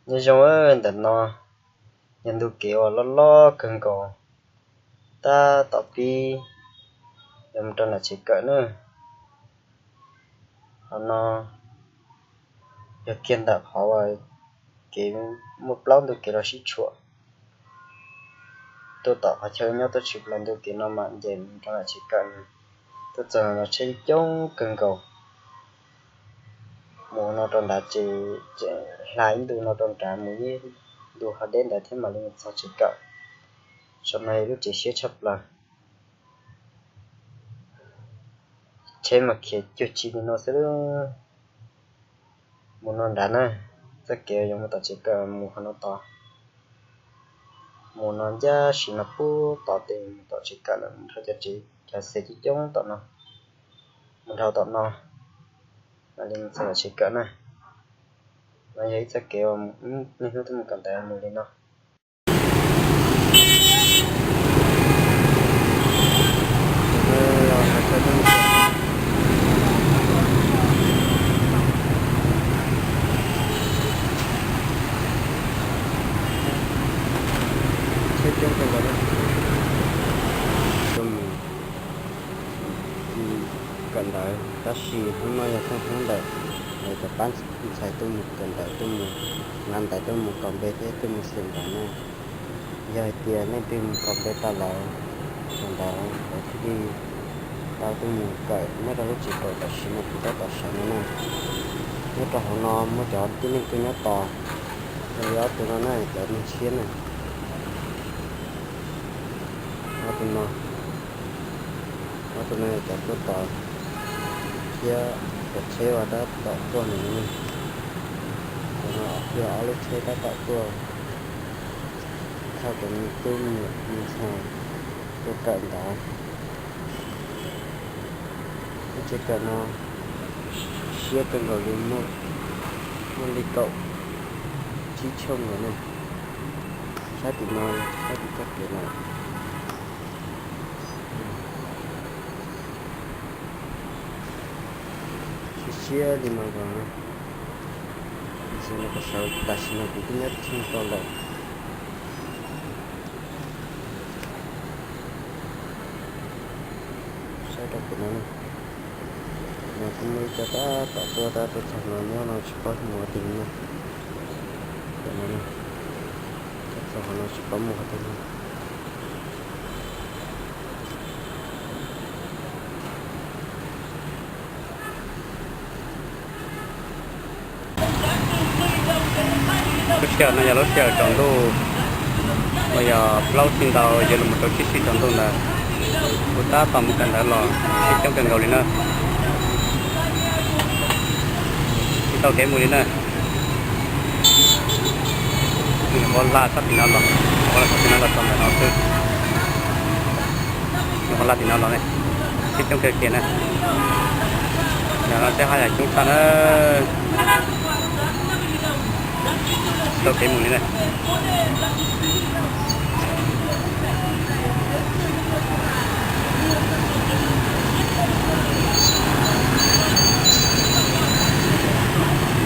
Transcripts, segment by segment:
Nyob zoo, ntawm no yog ntug kev uas loj loj kawg nkaus, tab tom pib yuav mus rau nram tsev kawm na. Qhov no yog kiag ntawm qhov uas kev muaj plaub ntug kev los sib tshuam tuaj tom qhov chaw nyob tuaj tshwm plaws ntug kev no mam nce mus rau nram tsev kawm na. Tuaj txog no tsheb coob kawg nkaus. Mus no rau nrad ces tseem hla ib ntu no rau nrad mus ib ntu ho deb ntawd thiab mam li mus txog tsev kawm. Saum no yog lub tsev siab tshaj plaws. Tsheb mas khiav cuag tsi li no xwb. Mus no nrad na, txoj kev yuav mus tom tsev kawm mus qhov no tod. Mus no ncaj si no puag tom tes mus tom tsev kawm lawm, mus dhau cov tsev cov xes coob coob tom no, mus dhau tom no mam li mus txog tom tsev kawm na. No yog ib txoj kev uas niaj hnub tuaj mus kawm ntawv mus li no. Tsheb coob kawg nkaus na. Tuaj mus kawm ntawv tab sis hnub no yog hnub ntawm lawv cov pab ntxhais tuaj mus kawm ntawv, tuaj mus nqa ntawv, tuaj mus kaus npe thiab tuaj mus xyuas ntawv na. Yog hais tias leej twg mus kaus npe tau lawm, thaum ntawd lawv thiaj li tau tuaj mus kawm nyob rau lub tsev kawm tam sim no kuv tab tom sawv no na. Nyob rau hauv no muaj cov tib neeg tuaj nyob tos, yog li ob tug no na, cov neeg tshiab na. Ob tug no, ob tug no yog cov tuaj tos thiab cov tsheb uas tab tom tuaj mus no. Cov no yog ob lub tsheb tab tom tuaj thauj cov me tub me nyuam me ntxhais tuaj kawm ntawv. Lub tsev kawm no siab kawg nkaus li, muaj li kaum tsib tshooj nkaus ne. Sab tim no, sab tim txoj kev no, siab siab li no nkaus. Tam sim no kuv sawv, tam sim no kuv twb nyob tsheej tau lawm. Saib rau pem no, no kuj muaj ib co tab tom tuaj, tab tuaj txog no nyob no tsis paub mus qhov twg no. Pem no, tuaj txog qhov no tsis paub mus qhov twg no. Lub sij hawm no yog lub sij hawm tsaus ntuj, uas yog plaub tsib ntau yuav los rau tsib tsib tsaus ntuj ntawd. Kuv tab tom mus kawm ntawv los, tsheb coob kawg nkaus li na. Tsis tau kev mus li na. Nyuam qhuav hla sab tim no los, nyuam qhuav hla sab tim no los txog ntawm no xwb. Nyuam qhuav hla tim no los ne, tsheb coob kawg kiag na. Yog no tej haj yam coob tshaj na. Tsis tau kev mus li na.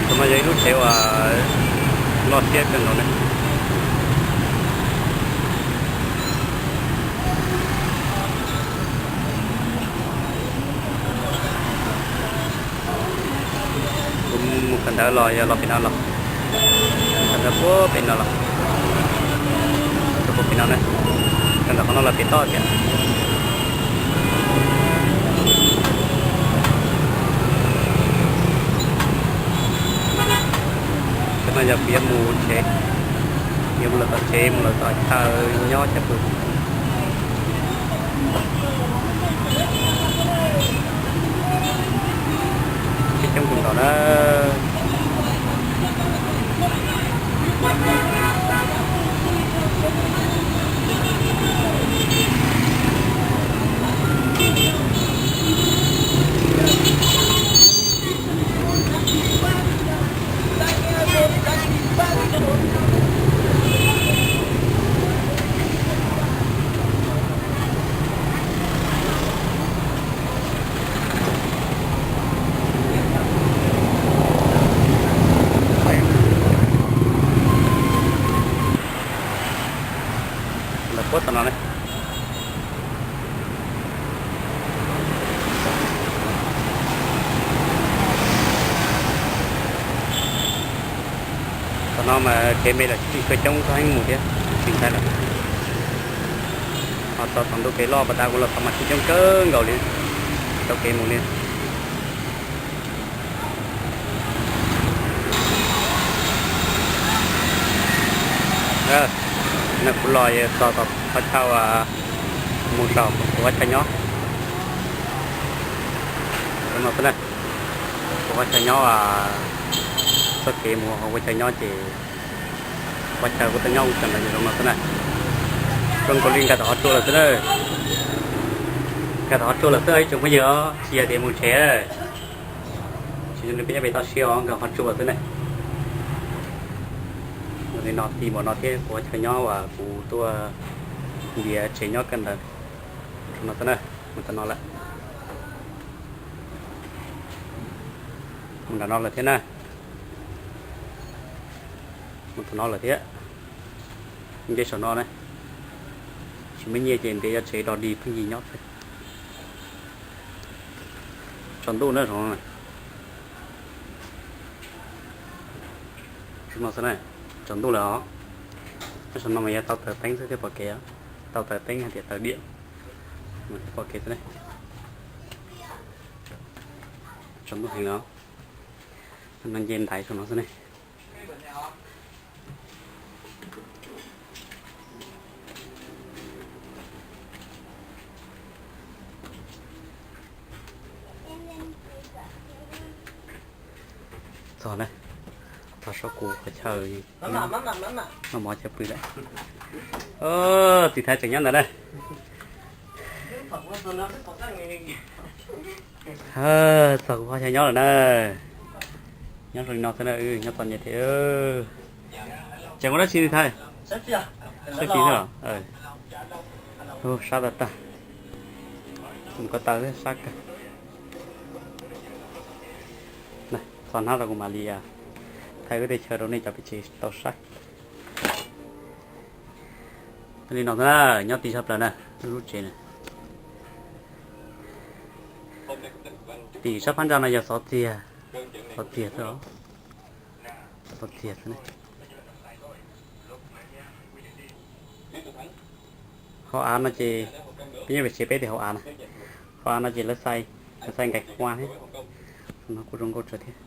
Qhov no yog ib lub tsev uas loj siab kawg nkaus ne. Kuv mus kawm ntawv los yog los pem no los, kawm ntawv puag pem no los, puag pem no na, kawm ntawv qhov no los pem toj tiag. Cov no yog kuv yuav mus tsev, yuav mus lawm tom tsev, mus lawm tom chaw nyob cov pw. Tsheb coob kawg nkaus na. No mas kev me lawm tsis kawg coob txog heev mus thiab, tsis ntshai lawm. Ho txog tom ntu kev loj pas tas kuv los txog mas tsis coob kawg nkaus li, tau kev mus li. No kuv los txog tom qhov chaw mus saum kuv qhov chaw nyob. Kuv qhov chaw nyob, txoj kev mus hauv kuv chaw nyob ces qhov chaw kuv tuaj nyob mus txog ntawd ces zoo no xwb na. Zoo nkaus li nkag tom qhov tsua lawm xwb na. Nkag tom qhov tsua lawm xwb ib tsoom phooj ywg, tsis yog tias mus tsev. Tsis zoo li peb nyob pem toj siab os, nkag qhov tsua xwb na. Li no ti npaum no thiab kuv qhov chaw nyob uas kuv tuaj ntiav tsev nyob kawm ntawv. Zoo no xwb na, mus tom no lawm. Mus nram no lawm thiab na. Mus tom no lawm thiab. Nce saum no na. Tsis muaj nyiaj ces ntiav yog tsev dog dig pheej yig nyob xwb. Tsaus ntuj na, zoo no xwb na. Tsaus ntuj lawm os. Nyob saum no mas yog tau taws teeb xwb thiaj pom kev, tau taws teeb hais tias taws diam mas thiaj pom kev xwb na. Tsaus ntuj heev os. No nce ntaiv saum no xwb ne. Txog na, txog saum kuv qhov chaw noj mov chaw pw lawm. Txiv Thaiv tseem nyob ntawd na. Txog kuv qhov chaw nyob lawm na. Nyob zoo li no xwb na, nyob txom nyem thiab. Tseem ua dab tsi Txiv Thaiv? Saib fim xwb los? Sab tag tag. Mus ko taw thiab sab kawg. Txog hnab rau kuv mam li thaij wb tej chaw rau nej cov pem tsev tau saib. Li no xwb na, nyob ti tshaj plaws na, lub tsev na. Tim sab phab ntsa no yog xov txiag, xov txiag xwb os, xov txiag xwb na. Hauv av no ces, peb nyob pem tsev peb tias hauv av na, hauv av no ces lawv xais, lawv xais nkais khuab thiab, no kuj zoo nkauj tsawv thiab.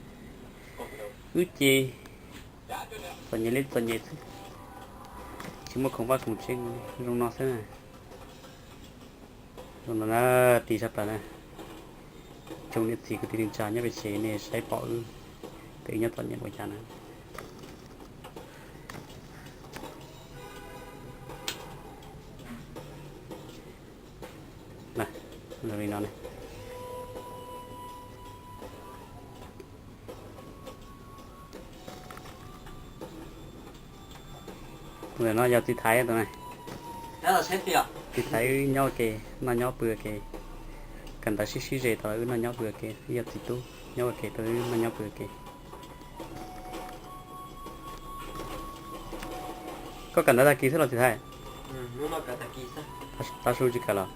Wb ces txom nyem li txom nyem xwb, tsis muaj khoom vaj khoom tsev, zoo no xwb na. Zoo no na, ti tshaj plaws na. Tsoom niam txiv kwv tij neej tsa nyob pem tsev nej saib pom wb, peb wb nyob txom nyem ua cas na. Zoo li no ne. Tus ntawm no yog Txiv Thaiv tus na. Txiv Thaiv wb nyob ua ke, noj nyob pw ua ke, kawm ntawv sib sib ze tau wb noj nyob pw ua ke, wb yog txiv tub nyob ua ke tau wb noj nyob pw ua ke. Koj kawm ntawv tag kis xwb los Txiv Thaiv? Tav su tsis kawm los?